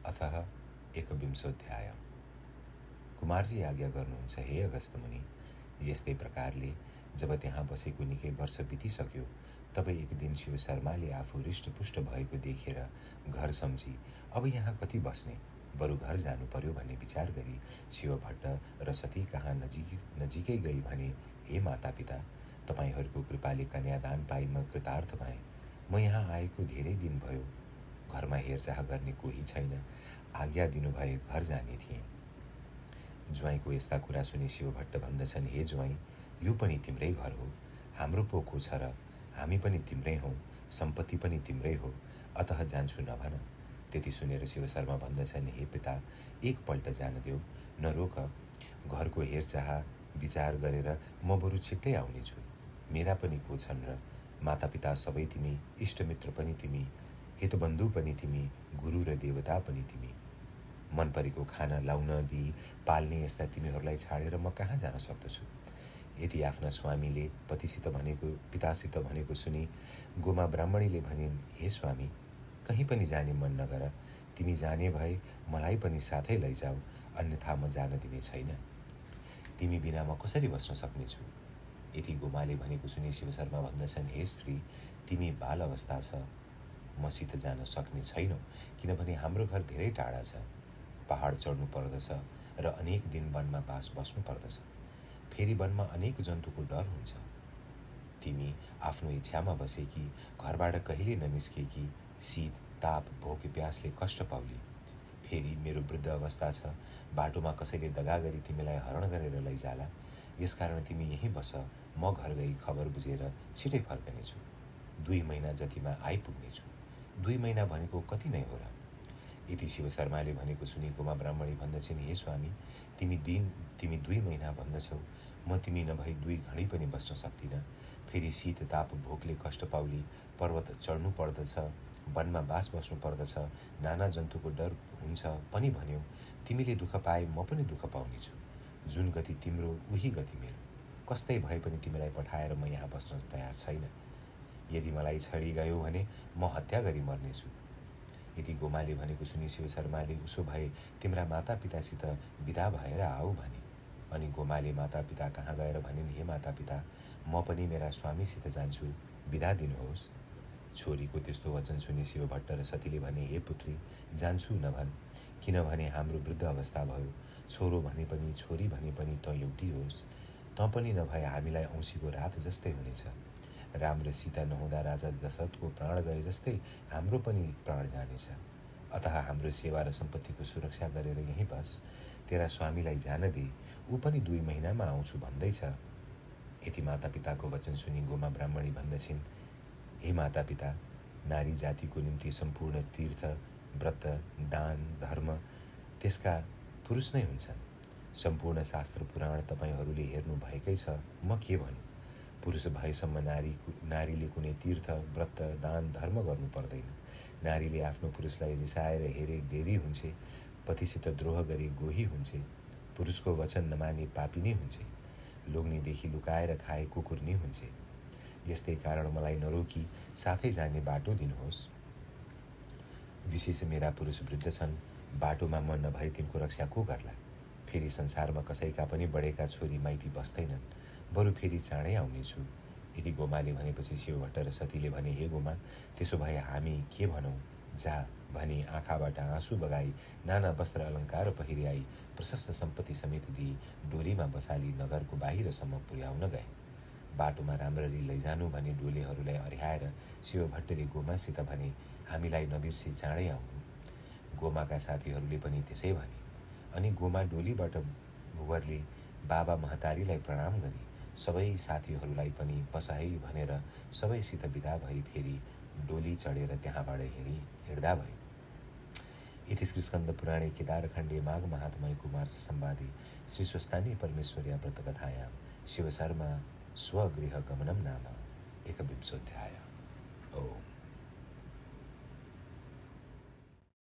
अतः एकविंशोऽध्याय। कुमारजी आज्ञा गर्नुहुन्छ, हे अगस्त मुनि। यस्तै प्रकारले जब त्यहाँ बसेको निकै वर्ष बितिसक्यो तब एक दिन शिव शर्माले आफू हृष्टपुष्ट भएको देखेर घर सम्झी अब यहाँ कति बस्ने, बरु घर जानु पर्यो भन्ने विचार गरी शिवभट्ट र सती कहाँ नजिकै गई भने, हे माता पिता, तपाईँहरूको कृपाले कन्यादान पाई म कृतार्थ भएँ। म यहाँ आएको धेरै दिन भयो। घरमा हेरचाह गर्ने कोही छैन। आज्ञा दिनुभए घर जाने थिएँ। ज्वाइँको यस्ता कुरा सुनि शिवभट्ट भन्दछन्, हे ज्वाइँ, यो पनि तिम्रै घर हो। हाम्रो पो को छ र? हामी पनि तिम्रै हौँ, सम्पत्ति पनि तिम्रै हो, अतः जान्छु नभन। त्यति सुनेर शिव शर्मा भन्दछन्, हे पिता, एकपल्ट जान देऊ, नरोक। घरको हेरचाह विचार गरेर म बरु छिट्टै आउनेछु। मेरा पनि को छन् र? मातापिता सबै तिमी, इष्टमित्र पनि तिमी, हितबन्धु पनि तिमी, गुरु र देवता पनि तिमी। मन परेको खाना लाउन दिई पाल्ने यस्ता तिमीहरूलाई छाडेर म कहाँ जान सक्दछु? यदि आफ्ना स्वामीले पितासित भनेको सुनि गोमा ब्राह्मणीले भनिन्, हे स्वामी, कहीँ पनि जाने मन नगर। तिमी जाने भए मलाई पनि साथै लैजाऊ, अन्यथा म जान दिने छैन। तिमी बिना म कसरी बस्न सक्नेछु? यदि गोमाले भनेको सुनि शिव शर्मा भन्दछन्, हे स्त्री, तिमी बाल अवस्था छ, मसित जान सक्ने छैनौ, किनभने हाम्रो घर धेरै टाढा छ। पहाड चढ्नु पर्दछ र अनेक दिन वनमा बस्नु पर्दछ। फेरि वनमा अनेक जन्तुको डर हुन्छ। तिमी आफ्नो इच्छामा बसेकी, घरबाट कहिले ननिस्केकी, शीत ताप भोक प्यासले कष्ट पाउली। फेरि मेरो वृद्ध अवस्था छ, बाटोमा कसैले दगा गरी तिमीलाई हरण गरेर लैजाला। यसकारण तिमी यहीँ बस, म घर गई खबर बुझेर छिटै फर्कनेछु। 2 महिना जतिमा आइपुग्नेछु। 2 महिना भनेको कति नै हो र? यदि शिव शर्माले भनेको सुनि गोमा ब्राह्मणी भन्दछिन्, हे स्वामी, तिमी 2 महिना भन्दछौ, म तिमी नभई 2 घडी पनि बस्न सक्दिनँ। फेरि शीत ताप भोकले कष्ट पाउली, पर्वत चढ्नु पर्दछ, वनमा बस्नु पर्दछ, नाना जन्तुको डर हुन्छ पनि भन्यौ। तिमीले दुःख पाए म पनि दुःख पाउनेछु। जुन गति तिम्रो उही गति मेरो। कस्तै भए पनि तिमीलाई पठाएर म यहाँ बस्न तयार छैन। यदि मलाई छडी गयो भने म हत्या गरी मर्नेछु। यदि गोमाले भनेको सुनि शिव शर्माले, उसो भए तिम्रा मातापितासित विदा भएर आऊ भने। अनि गोमाले मातापिता कहाँ गएर भनिन्, हे मातापिता, म पनि मेरा स्वामीसित जान्छु, विदा दिनुहोस्। छोरीको त्यस्तो वचन सुनि शिवभट्ट र सतीले भने, हे पुत्री, जान्छु नभन, किनभने हाम्रो वृद्ध अवस्था भयो। छोरो भने पनि छोरी भने पनि त एउटी होस्। त पनि नभए हामीलाई औँसीको रात जस्तै हुनेछ। राम र सीता नहुँदा राजा दशरथको प्राण गए जस्तै हाम्रो पनि प्राण जानेछ। अतः हाम्रो सेवा र सम्पत्तिको सुरक्षा गरेर यहीँ बस। तेरा स्वामीलाई जान दे, ऊ पनि 2 महिनामा आउँछु भन्दैछ। यति मातापिताको वचन सुनि गोमा ब्राह्मणी भन्दछिन्, हे मातापिता, नारी जातिको निम्ति सम्पूर्ण तीर्थ, व्रत, दान, धर्म त्यसका पुरुष नै हुन्छन्। सम्पूर्ण शास्त्र पुराण तपाईँहरूले हेर्नु भएकै छ, म के भन्नु? पुरुष भएसम्म नारीले कुनै तीर्थ, व्रत, दान, धर्म गर्नु पर्दैन। नारीले आफ्नो पुरुषलाई रिसाएर हेरे डेरी हुन्छे, पतिसित द्रोह गरी गोही हुन्छे, पुरुषको वचन नमाने पापी नै हुन्छे, लोग्नेदेखि लुकाएर खाए कुकुर नै हुन्छे। यस्तै कारण मलाई नरोकी साथै जाने बाटो दिनुहोस्। विशेष मेरा पुरुष वृद्ध छन्, बाटोमा म नभए तिनको रक्षा को गर्ला? फेरि संसारमा कसैका पनि बढेका छोरी माइती बस्दैनन्, बरु फेरि चाँडै आउनेछु। यदि गोमाले भनेपछि शिवभट्ट र सतीले भने, हे गोमा, त्यसो भए हामी के भनौँ? जा भनी आँखाबाट आँसु बगाई नाना वस्त्र अलङ्कार पहिर्याई प्रशस्त सम्पत्ति समेत दिई डोलीमा बसाली नगरको बाहिरसम्म पुर्याउन गए। बाटोमा राम्ररी लैजानु भने डोलीहरूलाई अर्ह्याएर शिवभट्टले गोमासित भने, हामीलाई नबिर्सी चाँडै आउनु। गोमाका साथीहरूले पनि त्यसै भने। अनि गोमा डोलीबाट ओर्ली बाबा महतारीलाई प्रणाम गरी सबै साथीहरूलाई पनि बसाई भनेर सबैसित विदा भई फेरि डोली चढेर त्यहाँबाट हिँड्दा भयो। इति श्रीस्कन्द पुराणे केदारखण्डे माघ महात्म्ये कुमार संवादे श्री स्वस्तानी परमेश्वर्या व्रतकथायां शिवशर्मा स्वगृह गमनम नाम एकविंशोऽध्यायः। ओम।